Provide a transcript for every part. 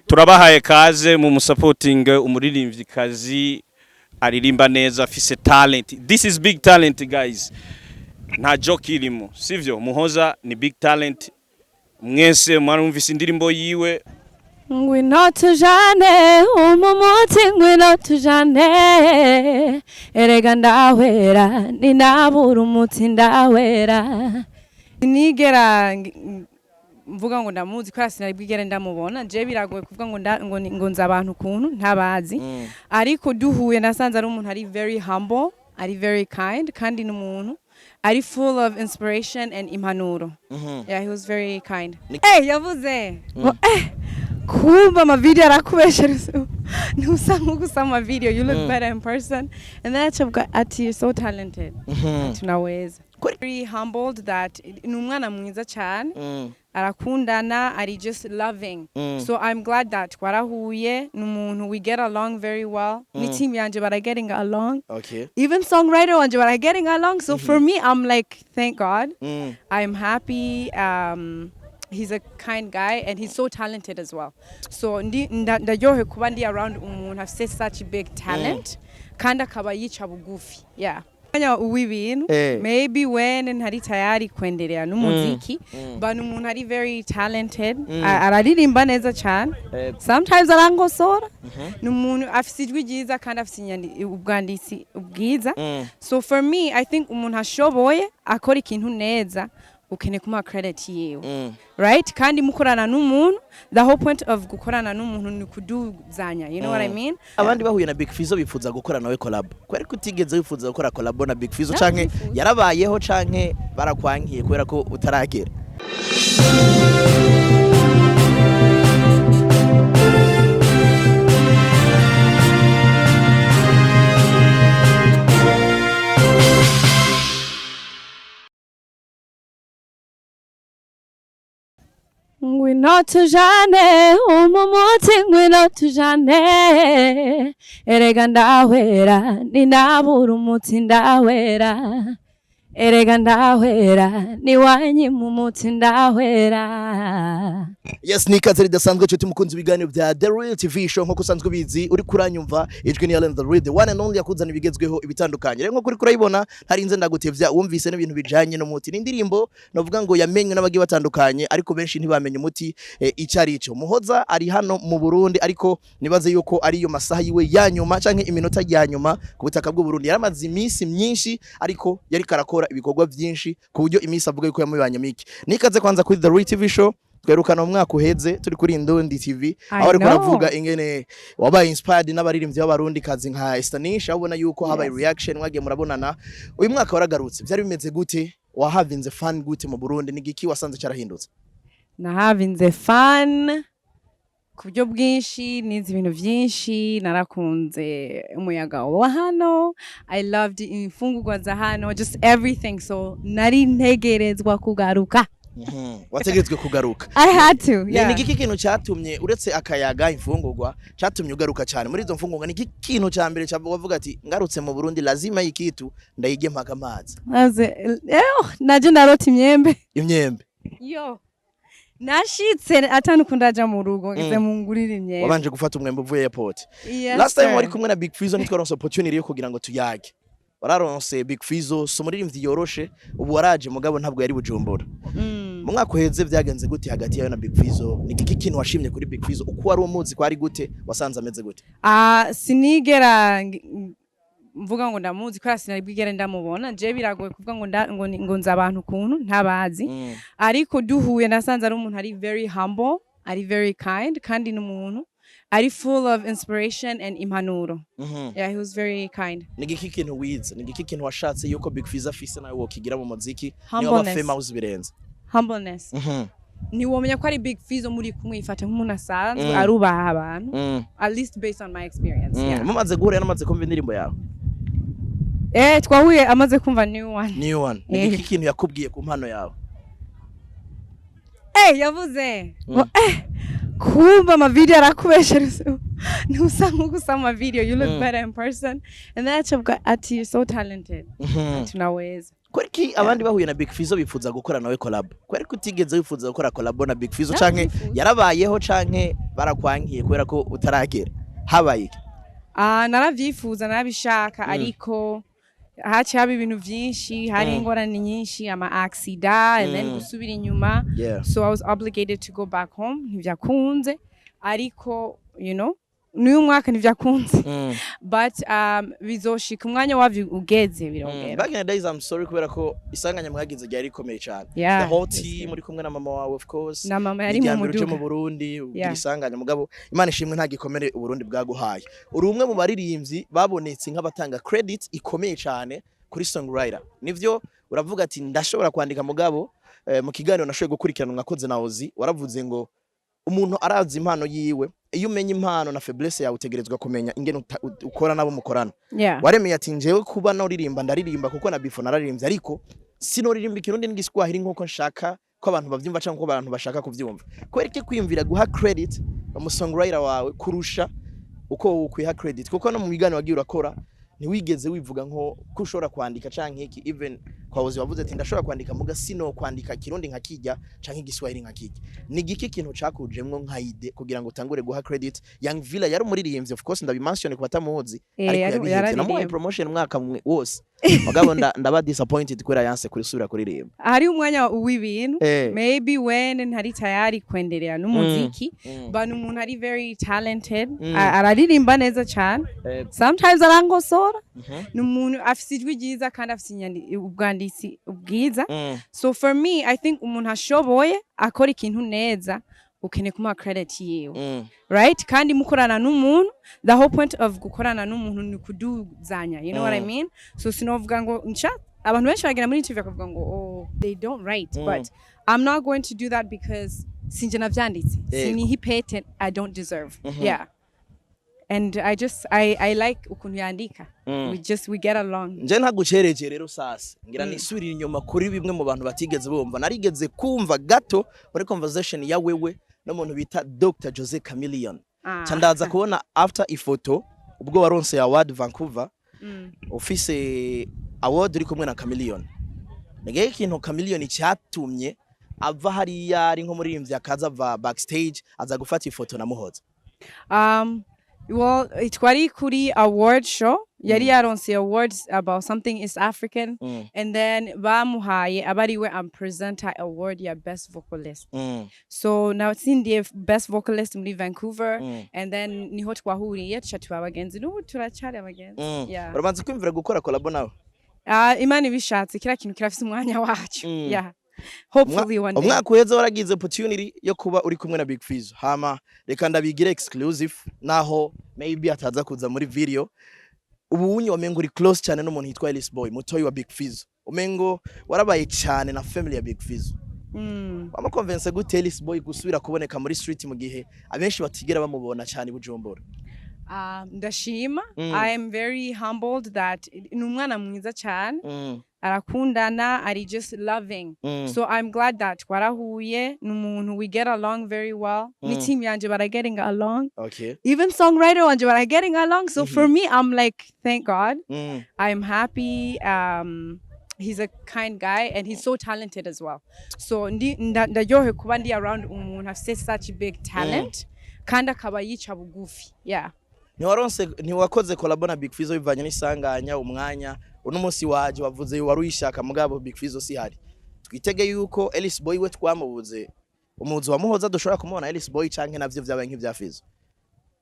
Turabahaye kaze mu musupporting umuririmvyikazi aririmba neza, afise talent. This is big talent, guys, nta joke irimo, sivyo? Muhoza ni big talent, mwese mwarumvise indirimbo yiwe. Ngwino tujane umumuti, ngwino tujane, erega ndahwera, ninabura umuti ndahwera. Nigera mvuga ngo ndamuzi kubera sinari bwigere ndamubona. Je biragoye kuvuga ngo ngo nzi abantu ukuntu ntabazi, ariko duhuye nasanze ari umuntu ari very humble, ari very kind, kandi ni umuntu ari full of inspiration and impanuro. Yeah, he was very kind. Yavuze ngo kumva ama video arakubesha, ntusa nkuko usa mu video, you look better in person. And then acavuga ati, "You're so talented." Ati unaweza. Very humbled that ni umwana mwiza cyane, arakundana, ari just loving. So I'm glad that twarahuye, ni umuntu we get along very well, ni team yanje bara getting along, even songwriter wanje bara getting along. So for me, I'm like, thank God. I'm happy. He's a kind guy and he's so talented as well. So ndaryohewe kuba ndi around umuntu afise such big talent kandi akaba yica bugufi. Yeah. Mwanya w'ibintu maybe when ntari tayari kuendelea n'umuziki, but umuntu ari very talented, araririmba neza cyane, sometimes arankosora, ni umuntu afise ijwi ryiza kandi afise ubwanditsi bwiza. So for me, I think umuntu ashoboye akora ikintu neza, ukeneye kumuha credit yiwe, right? Kandi mukorana n'umuntu, the whole point of gukorana n'umuntu ni kuduzanya, you know what I mean? Abandi bahuye na Big Fizzo bifuza gukora nawe collab, kubera ko utigeze wifuza gukora collab na Big Fizzo canke Ndabyifuza. yarabayeho canke barakwankiye kubera ko utaragera? Ngwino tujane umumuti, ngwino tujane, erega ndahwera, ninabura umuti ndahwera, erega ndahwera, niwanyima umuti ndahwera. Yes, ni ikaze ridasanzwe, nshuti mukunzi ibiganiro bya The Real TV Show. Nkuko usanzwe ubizi, uri kuranyumva ijwi ni Allen The Real, the one and only, yakuzana ibigezweho ibitandukanye. Rero nkuko uri kurayibona, ntarinze ndagutevya, wumvise n'ibintu bijanye n'umuti. Ni indirimbo novuga ngo yamenywe n'abagiye batandukanye, ariko benshi ntibamenye umuti icyo ari cyo. Muhoza ari hano mu Burundi, ariko nibaze yuko ari yo masaha yiwe ya nyuma canke iminota ya nyuma ku butaka bw'u Burundi. Yaramaze iminsi myinshi, ariko yari karakora ibikorwa byinshi ku buryo iminsi avuga yuko yamubanye mike. Nikaze kwanza kuri The Real TV Show. Twerukana mu mwaka uheze turi kuri Indundi TV, I aho ariko know. aravuga ingene wabaye inspired n'abaririmbyi b'abarundi kazi nka Estanish, aho ubona yuko habaye reaction, mwagiye murabonana. Uyu mwaka waragarutse, byari bimeze gute? Wahavinze fun gute mu Burundi? Ni giki wasanze cyarahindutse? Nahavinze fun ku buryo bwinshi, nize ibintu byinshi, narakunze umuyaga wa hano, I loved imfungurwa za hano, just everything. So nari ntegerezwa kugaruka. Wategerezwe kugaruka. I had to. Ni Yeah. ni giki kintu cyatumye, uretse akayaga, imfungurwa, cyatumye ugaruka cyane muri izo mfungurwa? Ni iki kintu cya mbere wavuga ati ngarutse mu Burundi lazima ikitu ndayige mpaka amazi? Maze naje ndarota imyembe. Imyembe. Yo, nashitse atanu ndaja mu rugo, ngeze mungurira imyembe. Wabanje gufata umwembe uvuye airport? Yes, Last time sir. wari kumwe na Big Fizzo, ntitwaronse opportunity yo kugira ngo tuyage. Wararonse Big Fizzo, so umuririmbyi yoroshe, ubu waraje, mugabo ntabwo yari Bujumbura. Mu mwaka uheze byagenze gute hagati yawe na Big Fizzo? Ni iki kintu washimye kuri Big Fizzo? Uko wari umuzi ko ari gute, wasanze ameze gute? Ah, sinigera mvuga ngo ndamuzi kubera sinari bwigere ndamubona. Je biragoye kuvuga ngo ngo nzi abantu ukuntu ntabazi, ariko duhuye nasanze ari umuntu ari very humble, ari very kind, kandi ni umuntu ari full of inspiration and impanuro. Yeah, he was very kind. Ni igiki kintu wize? Ni igiki kintu washatse yuko Big Fizzo afise nawe wokigira mu muziki niba Humbleness. famous birenze? Humbleness. Ntiwomenya ko ari Big Fizzo muri kumwe, yifata nk'umuntu asanzwe, arubaha abantu, at least based on my experience. Yeah. Mumaze guhura, yaramaze kumva indirimbo yawe? Twahuye amaze kumva new one. New one. Ni igiki kintu yakubwiye ku mpano yawe? Yavuze ngo kumva ama video arakubesha, ntusa nkuko usa mu video, you look better in person. And then acavuga ati, "You're so talented." Ati unaweza. Kweri abandi bahuye na Big Fizzo bifuza gukora nawe collab, kweri ko utigeze wifuza gukora collab na Big Fizzo, canke Narabyifuza. yarabayeho, canke barakwankiye kubera ko utaragera? Habaye iki? Ah, naravyifuza, narabishaka, ariko haciye haba ibintu vyinshi, hari ingorane nyinshi, ama accident and then gusubira inyuma. So I was obligated to go back home. Ntivyakunze, ariko n'uyu mwaka ntivyakunze, but bizoshika umwanya wavyo ugeze, birongera. Back in the days, I'm sorry kubera ko isanganya mwagize ryari rikomeye cyane. Yeah, The whole it's team good. uri kumwe na mama wawe, of course. Na mama yari mu Irya mbere uje mu muduga. Burundi ugira isanganya, mugabo Imana ishimwe, nta gikomere Uburundi bwaguhaye. Uri umwe mu baririmbyi babonetse nk'abatanga credit ikomeye cyane kuri songwriter. Nivyo, uravuga ati ndashobora kwandika, mugabo mu kiganiro nashoboye gukurikirana mwakoze na Ozi, waravuze ngo umuntu arazi impano yiwe. Iyo umenya impano na faiblesse yawe, utegerezwa kumenya ingene ukora nabo mukorana. Waremeye ati njewe kuba noririmba, ndaririmba, kuko na before nararirimbye, ariko sinoririmba Ikirundi n'Igiswahili nkuko nshaka ko abantu bavyumva cyangwa ko abantu bashaka kuvyumva. Kubera iki kwiyumvira guha credit umusongwriter wawe kurusha uko ukwiha credit? Kuko no mu biganiro wagiye urakora ntiwigeze wivuga nko ko ushobora kwandika canke iki. Even kwa Ozi wavuze ati ndashobora kwandika, muga sino kwandika Kirundi nka kijya canke Igiswahili nka kijya. Ni giki kintu cakujemwo nka idée kugira ngo utangure guha credit Young Villa? Yari umuririmbyi, of course, ndabimentionne ku batamuzi, ariko yabihevye. Namuhaye Yararirimba. promotion umwaka wose, mugabo ndaba disappointed kubera yanse kurisubira kuririmba. Hari umwanya w'ibintu. Maybe when ntari tayari kuendelea n'umuziki, but umuntu ari very talented. Araririmba neza cyane. Sometimes arangosora. Ni umuntu afise ijwi ryiza kandi afise ubwanditsi bwiza. So for me, I think umuntu ashoboye akora ikintu neza, ukeneye kumuha credit yiwe, right? Kandi mukorana n'umuntu, the whole point of gukorana n'umuntu ni kuduzanya, you know what I mean? So sinovuga ngo nca abantu benshi bagera muri interview bakavuga ngo "Oh, they don't write," but I'm not going to do that because sinje navyanditse. Siniha ipete I don't deserve. Yeah, and I just I like ukuntu yandika. We get along. Nje ntagucereje rero, sasa ngira nisubirire inyuma kuri bimwe mu bantu batigeze bumva. Narigeze kumva gato muri conversation ya wewe n'umuntu bita Dr Jose Chameleone. Ca ndaza kubona after ifoto ubwo waronse award Vancouver, ufise award uri kumwe na Chameleone. Nigeye ikintu Chameleone cyatumye ava hariya ari nk'umuririmbyi, akaza ava backstage aza gufata ifoto na Muhoza? Well, twari kuri award show, yari yaronse awards about something East African, and then bamuhaye aba ariwe am presenter award ya best vocalist. So natsindiye best vocalist muri Vancouver, and then niho twahuriye, tuca tuba abagenzi, n'ubu turacyari abagenzi. Yeah. Urabanza kwiyumvira gukora collabo nawe? Imana ibishatse, kiriya kintu kirafise umwanya wacu. Yeah, hopefully one day. Umwaka uheze waragize opportunity yo kuba uri kumwe na Big Fizzo. Hama reka ndabigire exclusive, naho maybe ataza kuza muri video. Ubu unye wamengo uri close cyane n'umuntu yitwa Ellis Boy, mutoyi wa Big Fizzo. Umengo warabaye cyane na family ya Big Fizzo. Wamuconvince gute Ellis Boy gusubira kuboneka muri street mu gihe abenshi batigera bamubona cyane i Bujumbura? Ndashima. I am very humbled that ni umwana mwiza cyane, arakundana, ari just loving. So I'm glad that twarahuye, ni umuntu we get along very well. Ni team yanje bara getting along, even songwriter wanje bara getting along. So for me, I'm like, thank God. I'm happy. He's a kind guy and he's so talented as well. So ndaryohewe kuba ndi around umuntu afise such big talent kandi akaba yica bugufi, yeah. Ntiwaronse, ntiwakoze collabo na Big Fizzo bivanye n'isanganya umwanya. Uno munsi waje wavuze wari uyishaka, mugabo Big Fizzo si hari. Twitege yuko Ellis Boy we twamubuze umuzi wa Muhoza dushobora kumubona Ellis Boy, canke navyo vyabaye nk'ivya Fizzo?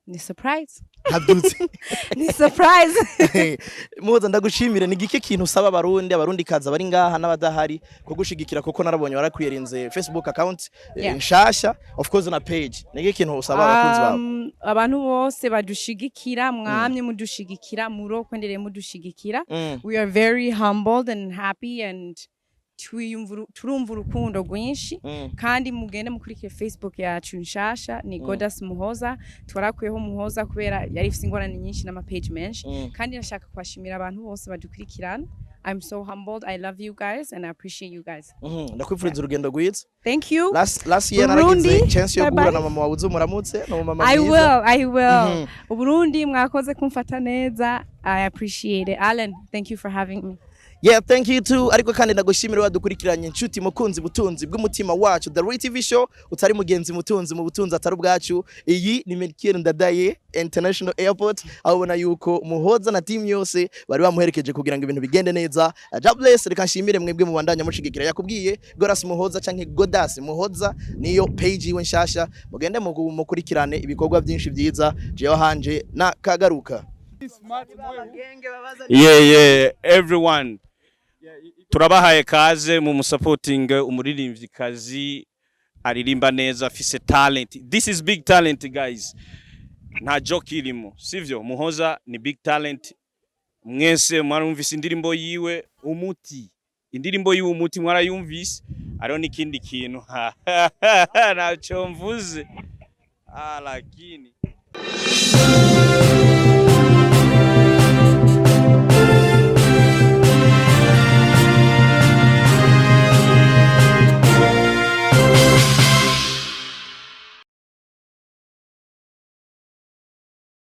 Ni surprise. Ntabyutse. Ni surprise. Muhoza, ndagushimire. Ni gike kintu usaba Abarundi, Abarundi kaza bari ngaha n'abadahari kugushigikira? Kuko narabonye warakwirinze Facebook account nshasha, of course na page. Ni gike kintu usaba abakunzi bawe? Abantu bose badushigikira, mwamye mudushigikira, murokwendereye mudushigikira. We are very humbled and happy and turumva urukundo rwinshi. Kandi mugende mukurikire Facebook yacu nshasha, ni Godas Muhoza. Twarakuyeho Muhoza kubera yari ifise ingorane nyinshi n'amapage menshi. Kandi ndashaka kubashimira abantu bose badukurikirana. I'm so humbled. I love you guys and I appreciate you guys. Ndakwifuriza urugendo rwiza. Thank you. Last year Burundi, naragize chance yo bye guhura bye. na mama wawe, umuramutse no mama I mwiza. will, I will. Uburundi, mwakoze kumfata neza. I appreciate it. Alan, thank you for having me. Yeah, thank you too. Ariko kandi ndagushimira wadukurikiranye, inshuti mukunzi, butunzi bw'umutima wacu, The Real TV Show, utari mugenzi mutunzi mu butunzi atari ubwacu. Iyi ni Melchior Ndadaye International Airport, aho ubona yuko Muhoza na team yose bari bamuherekeje kugira ngo ibintu bigende neza. God bless, reka nshimire mwebwe mubandanya mushigikira. Yakubwiye Goras Muhoza canke Godas Muhoza, niyo page yiwe nshasha. Mugende mukurikirane ibikorwa byinshi byiza. Jewe hanje na kagaruka. Yeah, everyone, turabahaye kaze mu musupporting umuririmvyikazi aririmba neza, afise talent. This is big talent, guys, nta joke irimo, sivyo? Muhoza ni big talent. Mwese mwarumvise indirimbo yiwe Umuti, indirimbo yiwe Umuti mwarayumvise. Hariho n'ikindi kintu ntacyo mvuze, ah, lakini